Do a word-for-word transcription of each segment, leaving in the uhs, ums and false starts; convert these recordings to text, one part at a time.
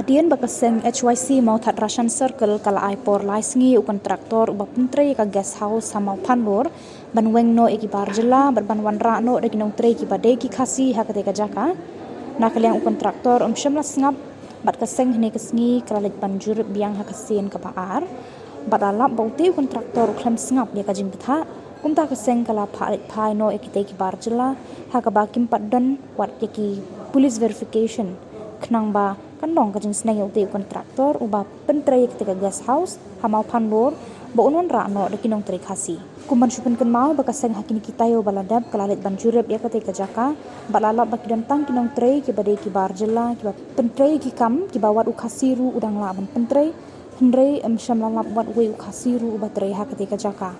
Hadien ba ka seng H Y C Mawthadraishan Circle ka la ai por lai sngi ïa u kontraktor uba pyntrei ïa ka guest house ha Mawphanlur ban weng noh ïa ki bar jylla bad ban wanrah noh da ki nongtrei kiba dei ki Khasi ha katei ka jaka. Na ka liang u kontraktor um shym la sngap bad ka seng hynne ka sngi ka la leit ban jurip biang ha ka sien kaba ar bad la lap ba utei u kontraktor u khlem sngap ïa ka jingbthah. Kumta ka seng ka la phah leit phai noh ïa kitei ki bar jylla ha kaba kim pat don wat ïa ki police verification khnang ba kan long ka jingsneng ïa utei u kontraktor uba pyntrei ïa katei ka guest house ha Mawphanlur ba un wanrah noh da ki nongtrei Khasi. Kum ban shu pynkynmaw ba ka seng ha kine ki taïew ba la dep ka la leit ban jurip ïa katei ka jaka bad la lap ba ki don tang ki nongtrei kiba dei ki bar jylla kiba pyntrei ïa ki kam kiba wat u Khasi ruh u dang lah ban pyntrei. Hynrei um shym la lap wat uwei u Khasi ruh uba trei ha katei ka jaka.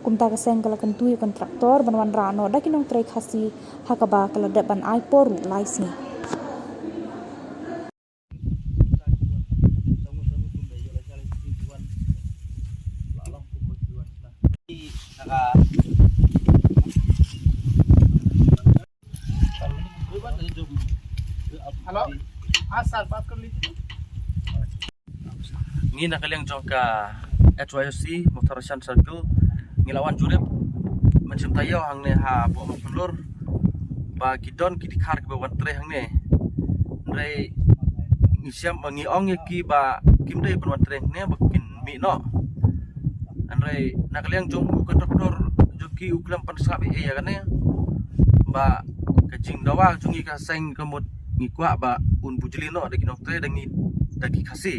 Kumta ka seng ka la kyntu ïa u kontraktor ban wanrah noh da ki nongtrei Khasi ha kaba ka la dep ban ai por ruh lai sngi. Hello? हाँ सर, बात कर लीजिए। Ngi na ka liang jong ka H Y C Mawthadraishan Circle ngi la wan jurip mynshem taïew hangne hapoh Mawphanlur ba ki don ki dkhar kiba wan trei hangne. Hynrei ngi shem ba ngi ong ïa ki ba kim dei ban wan trei hangne ba kin mih noh. Hynrei na ka liang jong u kontraktor jong ki u khlem pynsngap ei ei ïa kane ba ka jingdawa jong ngi ka seng ka mut ngi kwah ba un bujli noh da ki nongtrei da ngi da ki Khasi.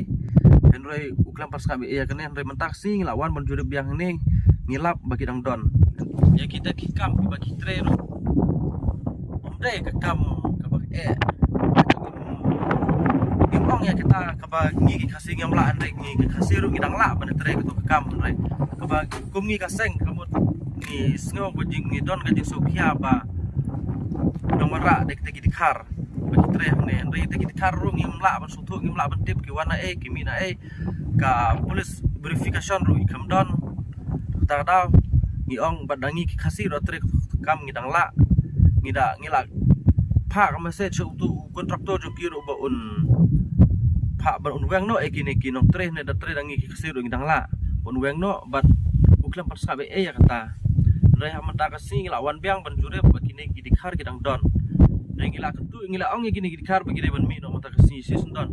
Hynrei u khlem pynsngap ei ei ïa kane, hynrei mynta ka sngi ngi la wan ban jurip biang hangne ngi lap ba ki dang don ïa kita ki kam kiba ki trei ruh. Ym dei ka kam kaba eh. Ngi ong ïa kita kaba ngi ki Khasi ngim lah, hynrei ngi ki Khasi ruh ngi dang lah ban trei kato ka kam, hynrei kaba kum ngi ka seng ka mut ngi sngew ba jing ngi don ka jingsngewkhia ba nang wanrah da kita ki dkhar ba ki trei hangne, hynrei kita ki dkhar ruh ngim lah ban sngewthuh, ngim lah ban tip ki wan na ei, ki mih na ei. Ka police verification ruh i khlem don. Kata ka daw ngi ong ba da ngi ki Khasi ruh trei kam ngi dang lah. Ngi da ngi lah phah ka message sha utu u kontraktor jong ki ruh ba un phah ban un weng noh ïa kine ki nongtrei ne da trei da ngi ki Khasi ruh ngi dang lah. Ba un weng noh bad u khlem pynsngap ei ei ïa kata. Hynrei ha mynta ka sngi ngi la wan biang ban jurip ba kine ki dkhar ki dang don. Hynrei ngi la kyntu ngi la ong ïa kine ki dkhar ba ki dei ban mih noh mynta ka sngi shisien don.